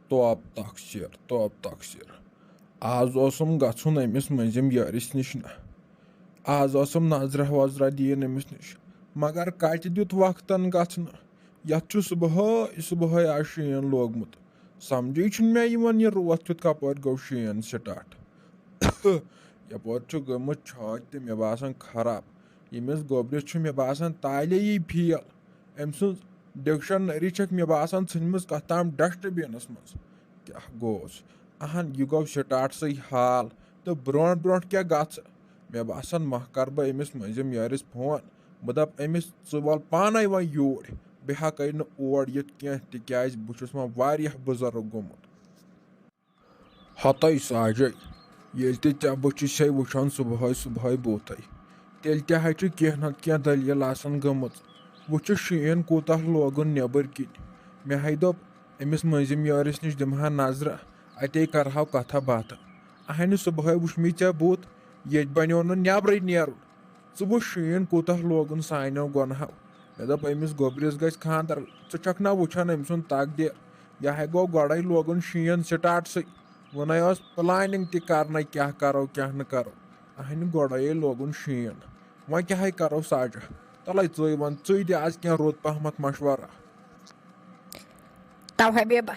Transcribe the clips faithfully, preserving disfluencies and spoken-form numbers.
توب تقصیر، توب تقصیر۔ آز اوسُم گژھُن أمِس مٔنٛزِم یٲرِس نِش نہ۔ آز اوسُم نظرہ وظرہ دِنۍ أمِس نِش۔ مگر کتہِ دیُت وقتن گژھنہٕ؟ یتھ چھُ صبحٲے صبحٲے آز شیٖن لوگمُت۔ سمجھے چھُنہٕ مےٚ یِوان یہِ روتھ کیُتھ کپٲرۍ گوٚو شیٖن start۔ یپٲرۍ چھُ گٔمٕژ چھٲتۍ تہِ مےٚ باسان خراب۔ ییٚمِس گوٚبرِس چھُ مےٚ باسان تالے یی fail۔ أمۍ سٕنٛز dictionary چھکھ مےٚ باسان ژھٕنمٕژ کتھ تام ڈسٹبینس منٛز۔ کیٛاہ گوس؟ اہن، یہِ گوٚو start سٕے حال۔ تہٕ برونٛٹھ برونٛٹھ کیٛاہ گژھِ؟ مےٚ باسان، ما کرٕ بہٕ أمِس مٔنٛزِم یٲرِس فون۔ بہٕ دپہٕ أمِس، "ژٕ وَل پانے وۄنۍ یوٗرۍ، بہٕ ہٮ۪کَے نہٕ اور یِتھ کینٛہہ، تِکیٛازِ بہٕ چھُس وۄنۍ واریاہ بُزرٕگ گوٚمُت۔" ہتَے ساجے، ییٚلہِ تہِ ژےٚ بہٕ چھُسے وٕچھان صُبحٲے صُبحٲے بوتھے، تیٚلہِ تہِ حظ چھِ کینٛہہ نتہٕ کینٛہہ دٔلیٖل آسان گٔمٕژ۔ وٕچھِ شیٖن کوٗتاہ لوگُن نیٚبٕرۍ کِنۍ۔ مےٚ ہَے دوٚپ أمِس مٔنٛزِم یٲرِس نِش دِمہٕ ہا نظرہ، اَتے کرہاو کتھا باتھا۔ اہنہِ صُبحٲے وٕچھ مےٚ ژےٚ بُتھ، ییٚتہِ بنیو نہٕ نیٚبرٕے نیرُن۔ ژٕ وٕچھ شیٖن کوٗتاہ لوگُن سانیو گۄنہو۔ مےٚ دوٚپ أمِس گوٚبرِس گژھِ خانٛدر، ژٕ چھکھ نا وٕچھان أمۍ سُنٛد تقدیٖر؟ یہِ ہا گوٚو گۄڈَے لوگُن شیٖن start سٕے۔ وۄنۍ ٲس planning تہِ کرنَے کیٛاہ کرو کیٛاہ نہٕ کرو۔ اہنہِ گۄڈَے لوگُن شیٖن۔ وۄنۍ کیٛاہ ہے کرو ساجہ؟ تَلَے ژٕے وَن، ژٕے دِ آز کینٛہہ رُت پہمتھ مشورہ۔ تو حبیبہ،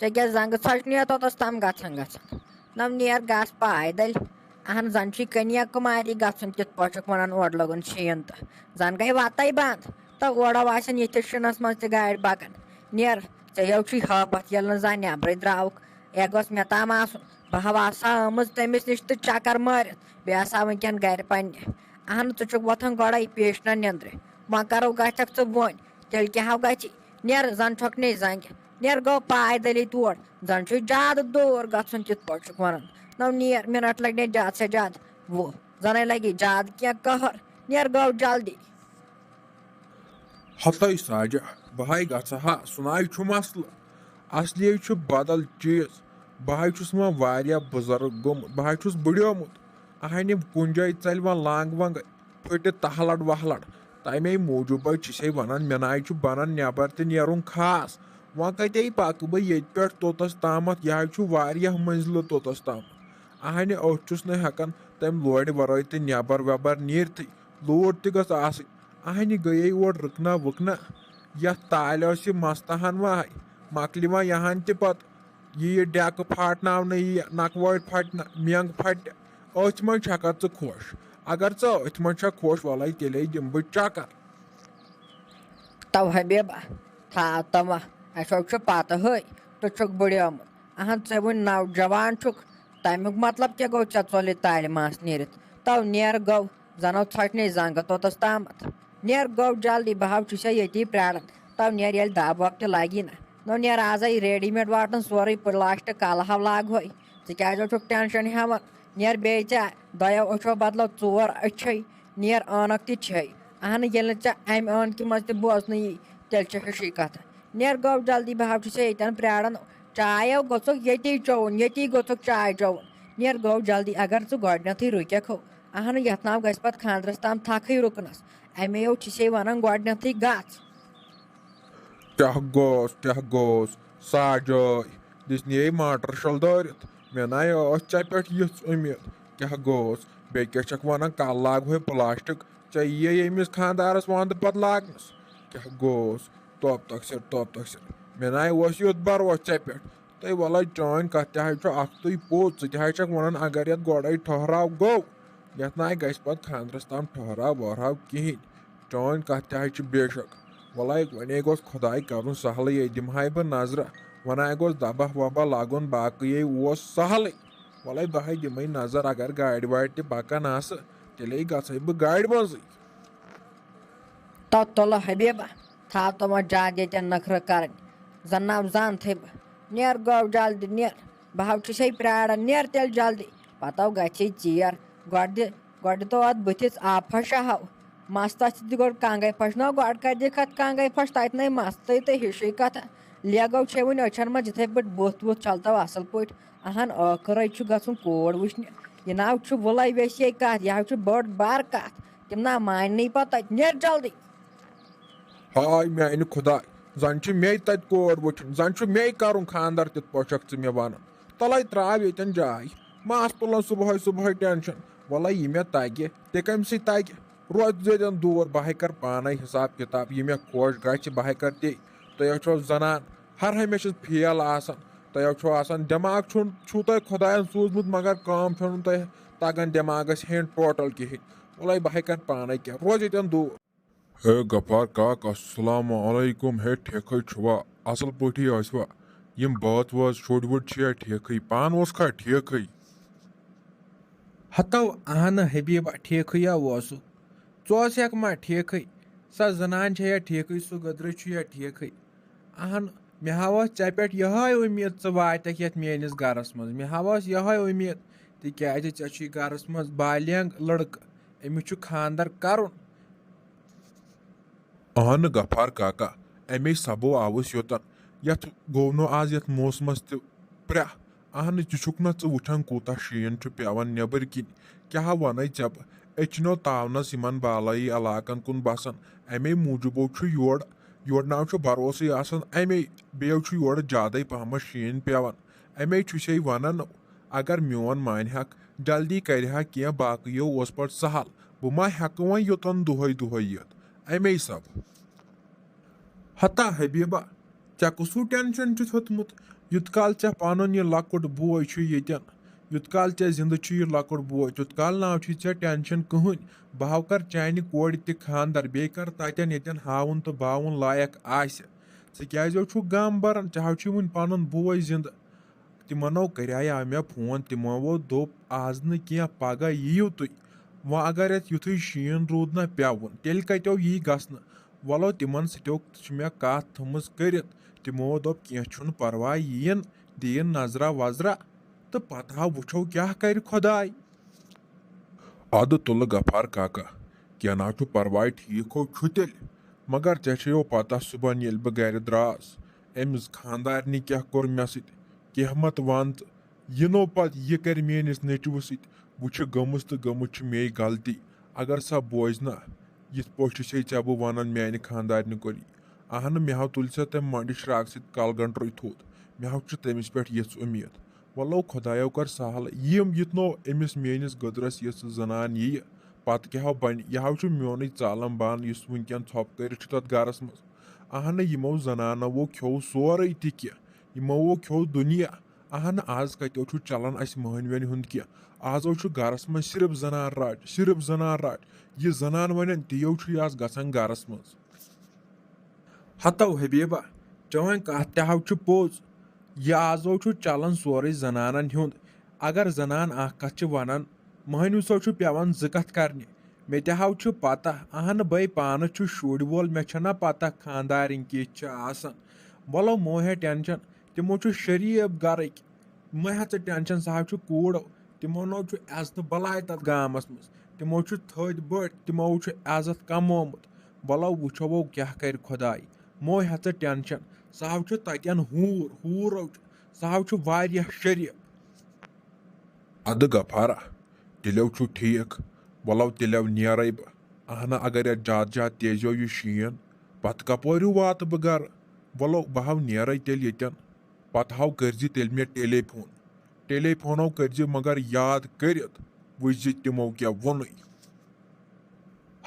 ژےٚ کیٛاہ زنٛگہٕ ژھۄچنٕے یوت اوتَس تام گژھان گژھان؟ نَو نیر گژھ پایدٔلۍ۔ اہن زَن چھُے کنیا کُماری گژھُن، تِتھ پٲٹھۍ چھُکھ وَنان اورٕ لوگُن شیٖن تہٕ زَن گٔے وَتَے بنٛد۔ تہٕ اورٕ آسن یِتھِس شِنَس منٛز تہِ گاڑِ پَکان۔ نیر، ژےٚ یو چھُے ہٲپَتھ ییٚلہِ نہٕ زانٛہہ نٮ۪برٕے درٛاوُکھ۔ اے گوٚژھ مےٚ تام آسُن، بہٕ ہا آسہٕ ہا آمٕژ تٔمِس نِش تہٕ چکر مٲرِتھ، بیٚیہِ آسہٕ ہا وٕنکٮ۪ن گرِ پننہِ۔ اہن، ژٕ چھُکھ وۄتھان گۄڈے پیشنہ نیندرِ، وۄنۍ کرو گژھکھ ژٕ بۄن، تیٚلہِ کیٛاہ ہو گژھی؟ نیر زن چھۄکھ نے زنگہِ، نیر گوٚو پایدٔلی تور، زن چھُے زیادٕ دوٗر گژھُن، تِتھ پٲٹھۍ چھُکھ ونان۔ نو نیر، منٹ لگہِ نے زیادٕ سے زیادٕ وُہ، زنے لگی زیادٕ کینٛہہ قہر، نیر گوٚو جلدی۔ ہتٲے ساجہ، بہٕ ہاے گژھٕ ہا، سُہ ناے چھُ مسلہٕ۔ اصلی چھُ بدل چیٖز۔ بہٕ ہاے چھُس وۄنۍ واریاہ بُزرگ گوٚمُت، بہٕ ہاے چھُس بُڑیومُت۔ اہنہِ کُنہِ جایہِ ژلہِ وۄنۍ لنٛگ ونٛگ، پھٕٹہِ تہلڑ وہلڑ۔ تمے موٗجوٗبے چھِسے ونان، مےٚ ناے چھُ بنان نٮ۪بر تہِ نیرُن خاص۔ وۄنۍ کتے پکہٕ بہٕ ییٚتہِ پٮ۪ٹھ توٚتس تامتھ؟ یہِ ہاے چھُ واریاہ منزلہٕ توٚتس تامتھ۔ اہنہِ أتھۍ چھُس نہٕ ہٮ۪کان تمہِ لورِ ورٲے تہِ نٮ۪بر وٮ۪بر نیٖرتھٕے۔ لوٗر تہِ گٔژھ آسٕنۍ۔ اہنہِ گٔیے اور رُکنہ وُکنہ۔ یتھ تالہِ ٲس یہِ مستہٕ ہن وہے۔ مۄکلہِ وۄنۍ یہن تہِ پتہٕ۔ یہِ یہِ ڈیکہٕ پھاٹناونہٕ، یہِ نکوٲرۍ پھٹنہٕ، مینٛگ پھٹہِ۔ أتھۍ منٛز چھکھا ژٕ خۄش؟ اگر ژٕ أتھۍ منٛز چھکھ خۄش، ولے تیٚلے دِمہٕ بہٕ چکر۔ تو حبیبہ، تھاو تما، اَسہِ چھُ پتہٕ ہٕے، ژٕ چھُکھ بُڑیومُت۔ اہن، ژٕ وُنہِ نوجوان چھُکھ، تمیُک مطلب کیٛاہ گوٚو؟ ژےٚ ژوٚلُے تالہِ ماس نیٖرِتھ۔ تو نیر گوٚو، زنو ژھۄٹہِ نے زنگہٕ توٚتس تامتھ۔ نیر گوٚو جلدی، بہٕ ہاو چھُسے ییٚتی پرٛاران۔ تو نیر ییٚلہِ دب وب تہِ لگی نہ۔ نو نیر آزے readymade واٹن سورُے پلاسٹک کلہٕ ہاو لاگہوے۔ ژٕ کیٛازِ چھُکھ tension ہٮ۪وان؟ نیر بیٚیہِ ژےٚ دۄیو أچھو بدلو ژور أچھے۔ نیر عٲنکھ تہِ چھے۔ اہنہٕ ییٚلہِ نہٕ ژےٚ امہِ عٲنکہِ منٛز تہِ بوزنہٕ یی، تیٚلہِ چھِ ہِشٕے کتھا۔ نیر گوٚو جلدی، بہٕ ہاو چھُسے ییٚتٮ۪ن پرٛاران۔ چایو گوٚژھُکھ ییٚتی چوٚوُن، ییٚتی گوٚژھُکھ چاے چوٚوُن۔ نیر گوٚو جلدی، اگر ژٕ گۄڈنیتھٕے رُککھ ہو۔ اہنہٕ یتھ ناو گژھِ پتہٕ خاندرس تام تھکھٕے رُکنس۔ امے یو چھِسے ونان گۄڈنیتھٕے گژھ۔ کیٛاہ گوس، کیٛاہ گوس؟ ساجٲے دِژ نے موٹر شل دٲرِتھ۔ مےٚ ناے ٲس ژےٚ پٮ۪ٹھ یِژھ اُمید۔ کیٛاہ گوس؟ بیٚیہِ کیٛاہ چھکھ ونان، کل لاگہوے پلاسٹک؟ ژےٚ یِیے ییٚمِس خاندارس ونٛدٕ پتہٕ لاگنس۔ کیٛاہ گوس؟ توب تقصیر، توب تقصیر۔ مےٚ ناے اوس یُتھ بروسہٕ ژےٚ پٮ۪ٹھ۔ تہٕ وَلَے چٲنۍ کَتھ تہِ حظ چھُ اَکھتُے پوٚز، ژٕ تہِ حظ چھَکھ وَنان اگر یَتھ گۄڈَے ٹھٔہراو گوٚو، یَتھ نہ گژھِ پَتہٕ خانٛدرَس تام ٹھٔہراو وٲہراو کِہیٖنۍ۔ چٲنۍ کَتھ تہِ حظ چھِ بے شک۔ وَلَے وَنے گوٚژھ خۄداے کَرُن سہلٕے، یے دِمہٕ ہاے بہٕ نظرہ، وَناے گوٚژھ دَبہ وَبہ لَگُن، باقٕے یے اوس سہلٕے۔ وَلَے بہٕ ہاے دِمَے نظر اگر گاڑِ واڑِ تہِ پَکان آسہٕ، تیٚلے گژھَے بہٕ گاڑِ منٛزٕے۔ تو تُلہٕ حبیبہ، تھاو تِمو زیادٕ ییٚتٮ۪ن نخرٕ کرٕنۍ۔ زن ناو زانتھٕے بہٕ۔ نیر گوٚو جلدی، نیر۔ بہٕ ہاو چھُسے پرٛاران، نیر تیٚلہِ جلدی۔ پتہٕ گژھِ ژیر۔ گۄڈٕ دِ، گۄڈٕ دِ تو اتھ بٕتھِس آب پھشاہو۔ مستس تہِ دِ گۄڈٕ کنگے پھش۔ نہ گۄڈٕ کتہِ دِکھ اتھ کنگے پھش، تتہِ نے مستٕے تہٕ ہِشٕے کتھا۔ لیگو چھے وُنہِ أچھن منٛز یِتھے پٲٹھۍ بُتھ وُتھ چھلتو اصل پٲٹھۍ۔ اہن، ٲخرے چھُ گژھُن کوٗر وٕچھنہِ۔ یہِ ناو چھُ وُلے ویسے کتھ، یہِ حظ چھُ بٔڑ بار کتھ۔ تِم نا ماننٕے پتہٕ تتہِ۔ نیر جلدی۔ ہاے میانہِ خۄداے، زن چھُ مے تتہِ کور وٕچھُن، زن چھُ مے کرُن خاندر، تِتھ پٲٹھۍ چھکھ ژٕ مےٚ ونان۔ تلے تراو ییٚتٮ۪ن جاے، مہ آس تُلان صبحٲے صبحٲے ٹینشن۔ وَلے یہِ مےٚ تگہِ، تہِ کٔمۍ سٕے تگہِ؟ روز ییٚتٮ۪ن دوٗر، بہٕ ہے کرٕ پانے حساب کتاب، یہِ مےٚ خۄش گژھِ بہٕ ہے کرٕ تی۔ تُہۍ ہے چھِو زنان، ہر ہمیشہِ فیل آسان، تۄہہِ ہے چھُو آسان دٮ۪ماغ، چھُو چھُو تۄہہِ خۄداین سوٗزمُت، مگر کٲم چھو نہٕ تۄہہِ تگان دٮ۪ماغس ہینڈ ٹوٹل کہیٖنۍ۔ وَلے بہٕ ہے کرٕ پانے کینٛہہ، روز ییٚتٮ۪ن دوٗر۔ ہے غفار کاک، السلام علیکم۔ ہے ٹھیکھٕے چھُوا؟ اصل پٲٹھی ٲسوا؟ یِم بٲژ وٲژ شُرۍ وُرۍ چھِیا ٹھیکھٕے؟ پان اوسکھا ٹھیکھٕے؟ ہتو اہنہٕ حبیبہ، ٹھیکھٕے ہا اوسُکھ۔ ژٕ اوسکھ ما ٹھیکھٕے؟ سۄ زنان چھےٚ یا ٹھیکھٕے، سُہ گٔدرٕ چھُ یا ٹھیکھٕے۔ اہن، مےٚ ہا ٲس ژےٚ پٮ۪ٹھ یِہے اُمید ژٕ واتکھ یتھ میٲنِس گرس منٛز، مےٚ ہا ٲس یِہے اُمید، تِکیازِ ژےٚ چھُے گرس منٛز بالینگ لڑکہٕ، أمِس چھُ خاندر کرُن۔ اہن غفار کاکا، امے سبو آوس یوتن۔ یتھ گوٚو نہٕ آز یتھ موسمس تہِ پرٛاہ۔ اہن ژٕ چھُکھ نہ ژٕ وٕچھان کوٗتاہ شیٖن چھُ پٮ۪وان نیبر کِنۍ؟ کیٛاہ ونے ژےٚ بہٕ؟ أسۍ چھِنو تاونس یِمن بالٲیی علاقن کُن بسان۔ امے موٗجوٗبو چھُ یورٕ، یورٕ نہ چھُ بروسٕے آسان۔ امے بیٚیہِ چھُ یورٕ زیادے پہمتھ شیٖن پٮ۪وان۔ امے چھُسے ونان، اگر میون مانہِ ہاکھ، جلدی کرِ ہا کینٛہہ، باقٕیو اوس پتہٕ سہل۔ بہٕ ما ہٮ۪کہٕ وۄنۍ یوٚتن دۄہے دۄہے یِتھ؟ امے سب۔ ہتا حبیبہ، ژےٚ کُس ہیوٗ ٹینشن چھُتھ ہیوٚتمُت؟ یُت کال ژےٚ پنُن یہِ لۄکُٹ بوے چھُ ییٚتٮ۪ن، یُت کال ژےٚ زِندٕ چھُ یہِ لۄکُٹ بوے، تیُت کال نہ چھُے ژےٚ ٹینشن کٕہٕنۍ۔ بہٕ ہاو کر چانہِ کورِ تہِ خاندر، بیٚیہِ کر تتٮ۪ن ییٚتٮ۪ن ہاوُن تہٕ باوُن لایق آسہِ۔ ژٕ کیازِ چھُکھ غم بران؟ ژےٚ ہاو چھُے وُنہِ پنُن بوے زِندٕ۔ تِمنو کریایاو مےٚ فون، تِمو دوٚپ، "آز نہٕ کینٛہہ، پگاہ یِیِو تُہۍ۔ وۄنۍ اگر یتھ یُتھُے شیٖن روٗد نہ پٮ۪وُن، تیٚلہِ کتیو یی گژھنہٕ؟" وَلو، تِمن سۭتۍ چھِ مےٚ کتھ تھٲمٕژ کٔرِتھ۔ تِمو دوٚپ، "کینٛہہ چھُنہٕ پرواے، یِیِن، دِیِن نظرا وظرا، تہٕ پتہٕ ہا وٕچھو کیٛاہ کرِ خۄداے۔" ادٕ تُلہٕ غفار کاکا، کینٛہہ نہ چھُ پرواے، ٹھیٖک ہو چھُ تیٚلہِ۔ مگر ژےٚ چھےٚ یو پتہ، صُبحن ییٚلہِ بہٕ گرِ درٛاس، أمِس خانٛدارنہِ کیٛاہ کوٚر مےٚ سۭتۍ؟ کینٛہہ مت وَن ژٕ، یہِ نو پتہٕ یہِ کرِ میٲنِس نیٚچوِس سۭتۍ۔ وۄنۍ چھِ گٔمٕژ تہٕ گٔمٕژ چھِ مے غلطی۔ اگر سۄ بوزِ نا، یِتھ پٲٹھۍ چھُسے ژےٚ بہٕ وَنان، میانہِ خانٛدارنہِ کوٚر یہِ۔ اہنہٕ، مےٚ ہا تُلۍ سا تٔمۍ مۄنٛڈِ شراکہٕ سۭتۍ کلہٕ گنٛڈ ترٛٲوِتھ تھوٚد۔ مےٚ ہا چھُ تٔمِس پٮ۪ٹھ یِژھ اُمید۔ وَلو، خۄدایو کر سہل، یِم یِتھ نو أمِس میٲنِس گٔدرس یِژھ زنان یِیہِ، پتہٕ کیٛاہ ہو بنہِ؟ یہِ ہا چھُ میونُے ژالم بان، یُس وٕنکیٚن ژھۄپہٕ کٔرِتھ چھُ تتھ گرس منٛز۔ اہنہٕ، یِمو زنانو وو کھیوٚو سورُے تہِ کینٛہہ، یِمو وو کھیوٚو دُنیا۔ اہنہٕ، آز کتیو چھُ چلان اسہِ مٔہنوٮ۪ن ہُنٛد کینٛہہ؟ آزو چھُ گرس منٛز صرف زنان راج، صرف زنان راج۔ یہِ زنان ونن، تِیو چھُ یہِ آز گژھان گرس منٛز۔ ہتو حبیبہ، چٲنۍ کتھ تہِ ہاو چھُ پوٚز۔ یہِ آزو چھُ چلان سورُے زنانن ہُنٛد۔ اگر زنان اکھ کتھ چھِ ونان، مٔہنیو سو چھُ پٮ۪وان زٕ کتھ کرنہِ۔ مےٚ تہِ ہاو چھُ پتہ، اہنہٕ بے پانہٕ چھُ شُرۍ وول، مےٚ چھنہ پتہ خاندارِنۍ کِتھ چھِ آسان۔ وَلو مو ہے ٹینشن، تِمو چھُ شریٖف گرٕکۍ۔ مہ ہےٚ ژٕ ٹینشن، سُہ ہا چھُ کوٗر۔ تِمو نو چھُ عزتہٕ بلاے تتھ گامس منٛز۔ تِمو چھُ تھٔدۍ بٔڑۍ، تِمو چھُ عزت کمومُت۔ وَلو وٕچھو وۄنۍ کیٛاہ کرِ خۄداے۔ مو ہےٚ ژٕ ٹینشن، سُہ ہا چھُ تتٮ۪ن ہوٗر، ہوٗرو چھُ۔ سُہ ہا چھُ واریاہ شریٖف۔ ادٕ غفارا، تیٚلہِ چھُ ٹھیٖک۔ وَلو تیٚلہِ نیرے بہٕ۔ اہنہ، اگر یتھ زیادٕ زیادٕ تیزیو یہِ شیٖن، پتہٕ کپٲرۍ واتہٕ بہٕ گرٕ؟ وَلو، بہٕ ہاو نیرے تیٚلہِ ییٚتٮ۪ن۔ پتہٕ ہاو کٔرزِ تیٚلہِ مےٚ ٹیلی فون۔ ٹیلی فونو کٔرزِ، مگر یاد کٔرِتھ وٕچھزِ تِمو کیٛاہ ووٚنُے۔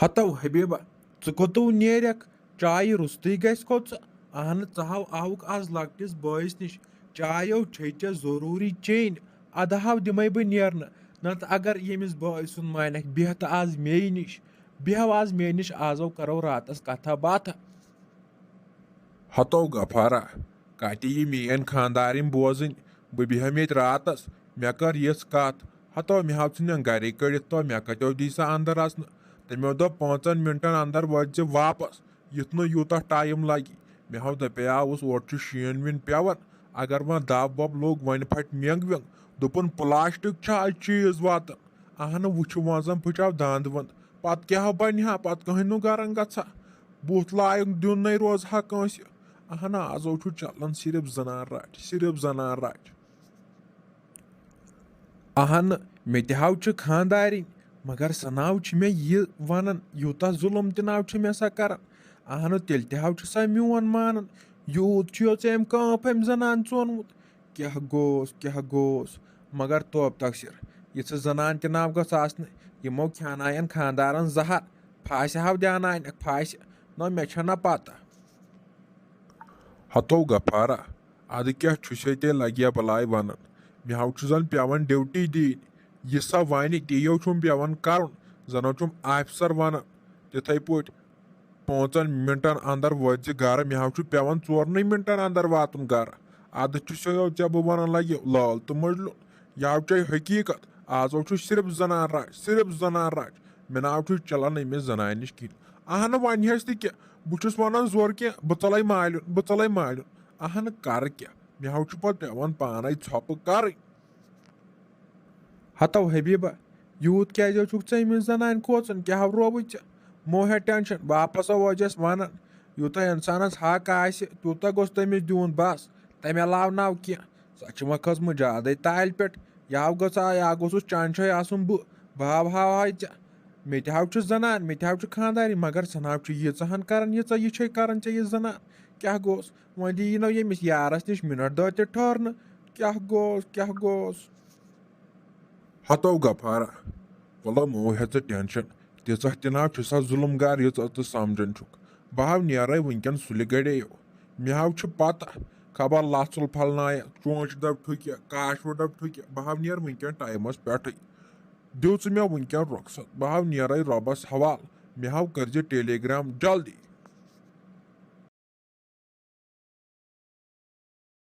ہتو حبیبہ، ژٕ کوٚتو نیرکھ؟ چایہِ روٚستُے گژھِ کھو ژٕ؟ اہنہٕ، ژٕ ہاو آوُکھ آز لۄکٹِس بٲیِس نِش۔ چایو چھے ژےٚ ضروٗری چیٚنۍ۔ ادٕ ہاو دِمے بہٕ نیرنہٕ۔ نتہٕ اگر ییٚمِس بٲے سُنٛد مانکھ، بیٚہہ تہٕ آز مے نِش۔ بیٚہو آز مے نِش، آزو کرو راتس کتھا باتھا۔ ہتو غفارا، کتہِ یہِ میٲنۍ خاندارِنۍ بوزٕنۍ؟ بہٕ بیہم ییٚتہِ راتس، مےٚ کٔر یِژھ کتھ۔ ہتو، مےٚ ہاو ژھٕنن گرے کٔڑِتھ، تو مےٚ کتیو دی سۄ اندر اژنہٕ؟ تٔمۍ دوٚپ، "پانٛژن منٹن اندر وٲتۍ زِ واپس، یُتھ نہٕ یوٗتاہ ٹایم لگہِ۔" مےٚ ہاو دپے، اوس اورٕ چھُ شیٖن ویٖن پٮ۪وان، اگر وۄنۍ دب وب لوٚگ، وۄنۍ پھٹہِ مٮ۪نٛگ وٮ۪نٛگ۔ دوٚپُن، "پلاسٹک چھا از چیٖز واتان؟" اہنہٕ، وٕچھِ وۄنۍ زن پھٕٹراو دند وند، پتہٕ کیٛاہ بنہِ ہا؟ پتہٕ کٕہٕنۍ نہٕ گرن گژھِ ہا، بُتھ لایق دیُن نے روزِ ہا کٲنٛسہِ۔ اہنہٕ، آز چھُ چلان صرف زنان راج، صرف زنان راج۔ اہنہٕ، مےٚ تہِ ہاو چھِ خانٛدارِنۍ، مگر سۄ ناو چھِ مےٚ یہِ ونان، یوٗتاہ ظُلم تہِ ناو چھِ مےٚ سۄ کران۔ اہنُو، تیٚلہِ تہِ ہاو چھُ سا میون مانان؟ یوٗت چھُ یو ژےٚ أمۍ کانٛپ أمۍ زنان ژونمُت۔ کیٛاہ گوس، کیٛاہ گوس؟ مگر توب تقصیر، یِژھ زنان تہِ ناو گٔژھ آسنہٕ۔ یِمو کھیاناین خاندارن زہر۔ پھاسہِ ہاو دیاناینکھ پھاسہِ۔ نہ، مےٚ چھےٚ نہ پتہ۔ ہتو غفارا، ادٕ کیٛاہ چھُ سے تیٚلہِ لگیا بلاے ونان؟ مےٚ ہاو چھُ زن پٮ۪وان ڈیوٹی دِنۍ۔ یہِ سا ونہِ، تی یو چھُم پٮ۪وان کرُن۔ زنو چھُم آفسر ونان۔ تِتھے پٲٹھۍ پانٛژن منٹن اندر وٲتۍ زِ گرٕ۔ مےٚ ہاو چھُ پٮ۪وان ژورنٕے منٹن اندر واتُن گرٕ۔ ادٕ چھُ سیو ژےٚ بہٕ ونان لگہِ لال تہٕ مجلُن۔ یہِ ہاو چھے حقیٖقت۔ آز ہاو چھُ صرف زنان راج، صرف زنان راج۔ مےٚ ناو چھُ چلان أمِس زنانہِ نِش کِہیٖنۍ۔ اہنہٕ، ونہِ ہس تہِ کیٛاہ؟ بہٕ چھُس ونان زورٕ کینٛہہ، بہٕ ژلے مالیُن، بہٕ ژلے مالیُن۔ اہنہٕ، کرٕ کیٛاہ؟ مےٚ ہاو چھُ پتہٕ پٮ۪وان پانے ژھۄپہٕ کرٕنۍ۔ ہتو حبیبہ، یوٗت کیٛازِ حظ چھُکھ ژٕ أمِس زنانہِ کھوژان؟ کیٛاہ حظ رووُے ژےٚ؟ مو ہے ٹینشن، واپس ہا وٲجس ونان۔ یوٗتاہ انسانس حق آسہِ، تیوٗتاہ گوٚژھ تٔمِس دیُن بس۔ تمہِ علاوٕ ناو کینٛہہ۔ سۄ چھِ وۄنۍ کھٔژمٕژ زیادَے تالہِ پٮ۪ٹھ۔ یا گوٚژھ آ-، یا گوٚژھُس چانٛد چھے آسُن بہٕ۔ بہٕ ہاو ہاوہاے ژےٚ۔ مےٚ تہِ ہاو چھُ زنان، مےٚ تہِ ہاو چھُ خانٛدارِنۍ، مگر سۄ ناو چھُ ییٖژاہن کران، ییٖژاہ یہِ چھے کران ژےٚ یہِ زنان۔ کیٛاہ گوٚژھ؟ وۄنۍ دِیی نہٕ ییٚمِس یارس نِش منٹ دہ تہِ ٹھہرنہٕ۔ کیٛاہ گوٚژھ؟ کیٛاہ گوٚژھ؟ ہتو غفارا، وَلہٕ مو ہے ژٕ ٹینشن۔ تیٖژاہ تہِ نہ چھُ سا ظُلُم گار ییٖژاہ ژٕ سمجھان چھُکھ۔ بہٕ ہاو نیرے وٕنکیٚن سُلہِ گڑے یو۔ مےٚ ہاو چھُ پتہ، خبر لژھ ژُل پھلنایہ، چونچہِ دب ٹھُکہِ، کاشوٕ دب ٹھُکہِ۔ بہٕ ہاو نیرٕ وٕنکیٚن ٹایمس پٮ۪ٹھٕے۔ دِیِو ژٕ مےٚ وٕنکیٚن رۄخصت، بہٕ ہاو نیرے رۄبس حوال۔ مےٚ ہاو کٔرزِ ٹیلی گرام جلدی۔